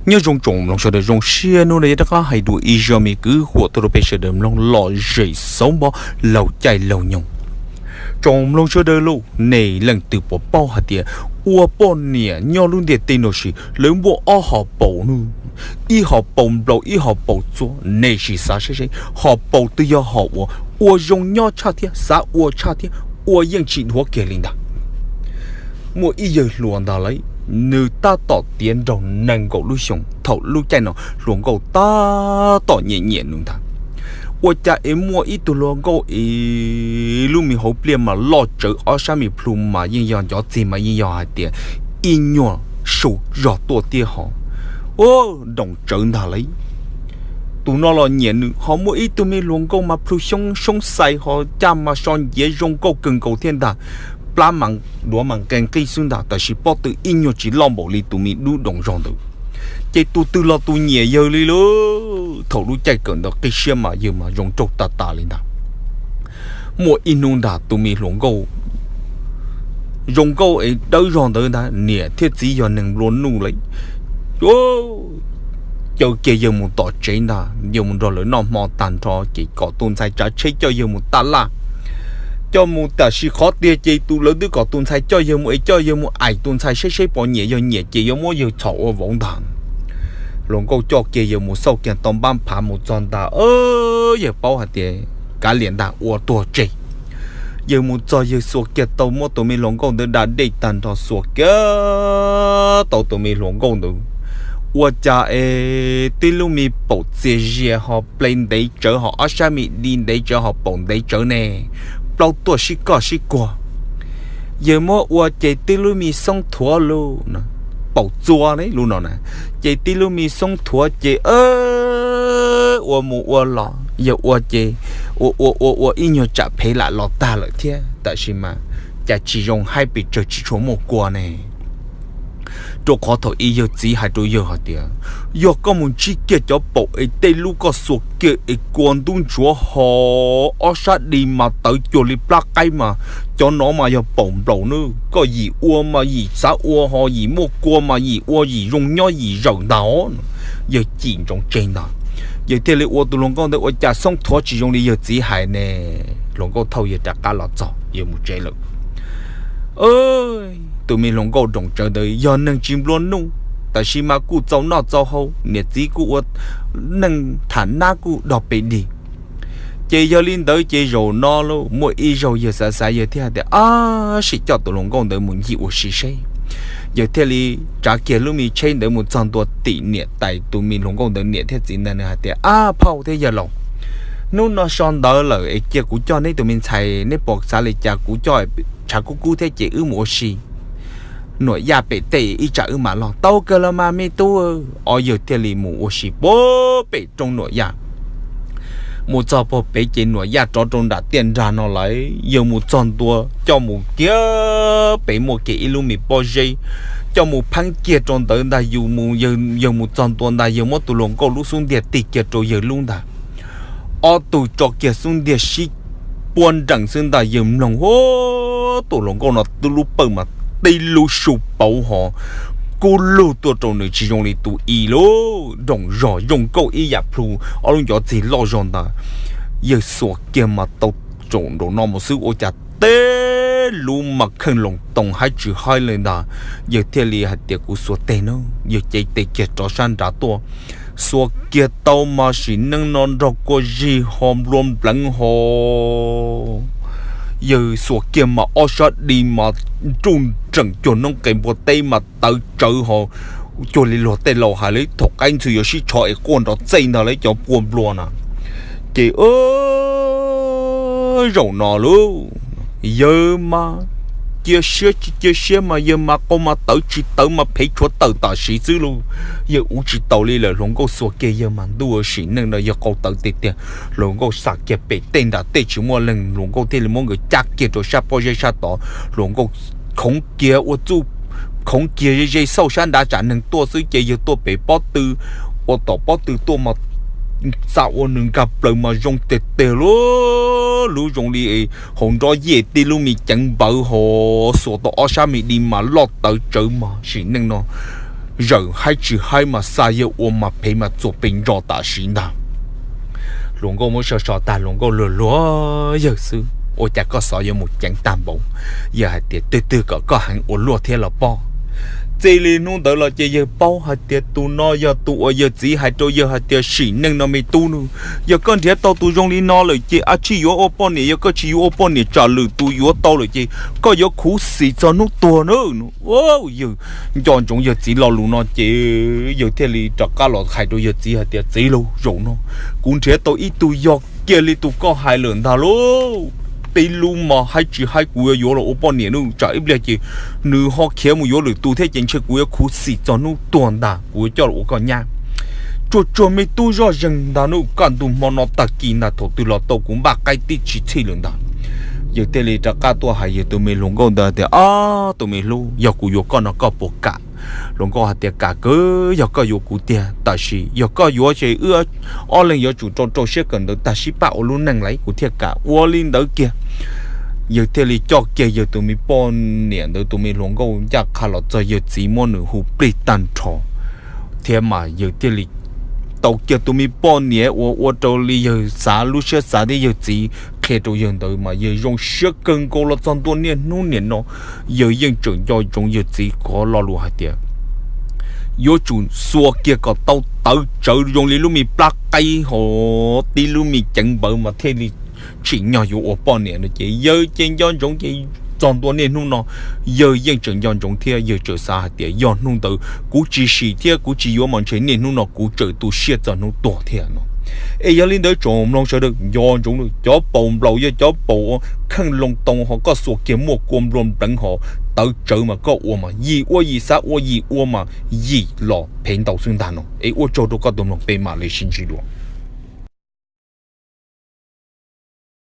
Nyob zoo tsoom mloog sawv daws, zoo siab hnub no yog rov qab hais dua ib zaj me kwv huam tuaj rau peb sawv daws mloog lom zem xauv npo laug caij laug nyoog. Tsoom mloog sawv daws lauj, nej leej twg puas paub hais tias ua poj niam nyob lub ntiaj teb no sis lawv muaj ob hom paus no, ib hom paus nplaum ib hom paus txua, nej sim xav saib seb hom paus twg yog hom uas ua zoo nyob tshaj thiab xav ua tshaj thiab ua yeej tsis dhuav kiag li ntag. Muaj ib yawg hluas ntag lauj, nws tab tom tiav nraug nees nkaum lub xyoo, thaum lub caij no hluas nkauj tab tom nyiam nyiam nws ntag. Ua cas es muaj ib tug hluas nkauj es lub me hauv pliaj mas loj tsawv, ob sab me plhu mas yeej yog ncov txig mas yeej yog hais tias ib nyuag su zog tuaj tiaj hos, nroos tsawv ntag lauj. Tus no los nyiam nws, ho muaj ib tug me hluas nkauj mas plhu xyoob xyoob xais ho caj mas so nciav zoo nkauj kawg nkaus thiab ntag, plab mas duav mas nqe nqig xwb ntag, tab sis pob tw ib nyuag tsis loj npaum li tus me dub doos zog ntawd. Ces tus twg los tus nyiam yawg li lauj. Thaum lub caij kawm ntawv qib siab mas yawg mas zoo nraug tas tas li ntag. Muaj ib hnub ntag tus me hluas nkauj zoo nkauj es dawb zog ntawd ntag, niam thiab txiv yog neeg nplua nuj lauj, caw kiag yawg mus tom tsev ntag, yawg mus nrog lawv noj hmo tag nrho ces kom tus ntxhais tsav tsheb coj yawg mus taj laj. Coj mus tam sim qhov tiag ces tus lawv twb kom tus ntxhais coj yawg mus es coj yawg mus aim tus ntxhais seb seb puas nyiam, yog nyiam ces yuav muab yawg txhom ua vauv ntag. Hluas nkauj coj kiag yawg mus xauj kiag tau npab phav mus txog ntag, yawg paub hais tias kav liam ntag ua tuag tseg. Yawg mus txog yawg xuas kiag tau muab tus me hluas nkauj ntawd da dej tag nrho xuas kiag tau tus me hluas nkauj ntawd. Ua cas es tib lub me paum txias zias ho ple ntev tsawv ho ob sab me di ntev tsawv ho paum ntev tsawv ne, plaub tuaj sib koj sib kuag. Yawg muab ua ces tib lub me xoob thuav lub, paum txua lub no na, ces tib lub me xoob thuav ces ua mus ua los yawg ua ces ua ua ua ua ib nyuag tsam phev lam los tag lawm thiab, tab sis mas cas tsis zoo haib pes tsawg tsis tshua muaj kua ne. Rau qhov thaum ub yawg txiv hais rau yawg hais tias, yog koj mus ntsib kiag cov paum es tej lub koj xuas kiag es kua ntub ntsuav ho ob sab di mas tawv cuag li plab qaib mas cov no mas yog paum nplaum nawb, koj yim ua mas yim xav ua ho yim muaj kua mas yim ua yim zoo nyob yim zawm ntag. Yawg cim ntsoov tseg ntag, yawg thiaj li ua tus hluas nkauj ntawd ua cas xoob thuav tsis zoo li yawg txiv hais ne. Hluas nkauj thauj yawg rov qab los txog yawg mus tsev lawm. Tus me hluas nkauj nroos tsawv ntawd yog neeg tsis nplua nuj, tab sis mas kuj txaus noj txaus haus, niam txiv kuj ua neej tham nab kuj dog pes dig. Ces yog li ntawd ces zaum no lauj, muaj ib zaug yawg xav xav yawg thiaj hais tias, ab, sim coj tus hluas nkauj ntawd mus ncig ua si seb. Yawg thiaj li tsav kiag lub me tsheb ntawd mus txog ntua tim niam tais tus me hluas nkauj ntawd niam thiab txiv ntag, nws hais tias, ab, phauj thiab yawg laus, hnub no so ntawd lawm es cia kuv coj neb tus me ntxhais, neb puas xav li cas kuv coj tshav kub kub thiab ces wb mus ua si nuam yaj pem tej ib tsam wb mam los. Tau kawg los mas me tub. Ob yawg thiaj li mus ua si puag pem roob nuam yaj. Mus txog puag pem ces nuam yaj rov rau nram tiaj nrag no lawm, yawg mus txog ntua coj mus kiag pem muaj kiag ib lub me pob zeb, coj mus pheeb kiag rau ntawd ntag. Yus mus, yawg mus txog ntua ntag, yawg muab tus hluas nkauj lub xub ntiag tig kiag rau yawg lub ntag. Ob tug tso kiag xub ntiag sib puab nrees xwb ntag, yawg mloog, hu, tus hluas nkauj no twb lub pawj mas tib lub su pauv ho kub lug tuaj rau nws tsis zoo li tus i lauj, nroos zog zoo nkauj ib yam plhu, ob lub ncov txig loj zog ntag. Yawg xuas kiag mas tau tsaum nraum no mus xwb ua cas teb lub mas kheej loos toos haib tsis haib li ntag. Yawg thiaj li hais tias kuv xuas tes na, yawg cev tes kiag rov sab nrad tuaj, xuas kiag tau mas sim neej no nrog kua zig ho nplua npleev ho. Yawg xuas kiag mas ob sab di mas nruj nreem cuag noob qes npua teb mas tawv tsawv ho, cuag li luag tej laus hais lawv thaum qaib ntxhw yuav sib tsho es quaj nrov txej ntag lawv cov pua nplua na. Ces zaum no lauj, yawg mas cia siab tsis cia siab mas yawg mas qau mas tawv tsis tawv mas phev tshuav tawm tam sim xwb lauj. Yawg ua tsis taus li lawm, hluas nkauj xuas kiag yawg mas ntuj, sim neej no yawg qau tawv tiag tiag. Hluas nkauj xam kiag pem tej nram tej tsis muaj leej, hluas nkauj thiaj li muab nkawd cab kiag rau sab pob zeb sab tod. Hluas nkauj khoov kiag ua txuj, khoov kiag ze ze xauj sab nrad tsam neeg tuaj xwb ces yawg tuaj pem pob tw, ua tom pob tw tuaj mas txaj ua nws nkag plaws mas zoo tiag tiag lauj, lub zoo li hauv nrob yej tib lub me ceev npawv ho, xuas tau ob sab me di mas loj tawv tsawv mas sim neej no zawm haib tsis haib mas xa yawg ua mas phem mas txuas pes ntso tam sim ntag. Hluas nkauj muab so so tag, hluas nkauj luag luag yawg xwb, ua cas koj xov yuav mus ceev tag npaum? Yawg hais tias twg twg kom koj heev ua luaj thiab los poj? Txij li hnub ntawd los ces yawg paub hais tias tus no yog tus uas yawg txiv hais rau yawg hais tias sim neej no me tub nws, yog koj nrhiav tau tus zoo li no lawm ces ab tsij yuav ua poj niam, yog koj tsis yuav ua poj niam tsam lwm tus yuav tau lawm ces koj yuav khuv xim txog hnub tuag na. Yawg nco ntsoov yawg txiv lo lus no ces yawg thiaj li rov qab los hais rau yawg txiv hais tias txiv lauj, zaum no kuv nrhiav tau ib tug yog kiag li tus koj hais lawm ntag lauj. Tib lub mos haib tsis haib kuv yuav yuav los ua poj niam nws, tsam ib pliag ces nws ho khiav mus yuav lwm tus thiab ces ntshe kuv yuav khuv xim txog hnub tuag ntag, kuv yuav coj los ua koj nyab. Tsuag tsuag me tub zoj zeeg ntag nws, kaj ntug hmo no tag kis ntag thaum twg los tau kuv npaj qaib tib tsis txhij lawm ntag. Yawg thiaj li rov qab tuaj hais yawg tus me hluas nkauj ntawd tias, Ob, tus me hlub, yog kuv yuav koj no koj puas kam? Hluas nkauj hais tias, Kam kawg, yog koj yuav kuv tiag, tab sis yog koj yuav ces wb ob leeg yuav tsum rau rau siab kawm ntawv tag sib pab ua lub neej lauj kuv thiaj kam. Ua li ntawd kiag, yawg thiaj li coj kiag yawg tus me poj niam ntawd tus me hluas nkauj ncaj qha los txog yawg txiv muab nws hu plig tag nrho thiab mas yawg thiaj li tau kiag tus me poj niam uas ua rau li yawg xav lub siab xav thiab yawg txiv qhia rau yawg ntawd mas yawg zoo siab kawg nkaus los txog ntua niaj hnub niam no. Yawg yeej tseem nco ntsoov yawg txiv qhov lo lus hais tias yuav tsum xuas kiag kom tau tawv tsawv zoo li lub me plab qaib ho tib lub me ceev npawv mas thiaj li tsim nyog yuav ua poj niam no ces yawg ces nco ntsoov ces txog ntua niaj hnub no yawg yeej tseem nco ntsoov thiab yawg tseem xav hais tias yog hnub ntawd kuv tsis sim thiab kuv tsis yuav mas ntshe niaj hnub no kuv tseem tu siab txog hnub tuag thiab no. Es yog li ntawd tsoom mloog sawv daws nco ntsoov cov paus nplaum yog cov paus kheej loo too ho koj xuas kiag muaj kua nplua npleev ho tawv tsawv mas koj ua mas yim ua yim xav ua yim ua mas yim los phem ntau xwb ntag no. Es ua tsaug rau koj tus mloog, peb mam li sib ntsib dua.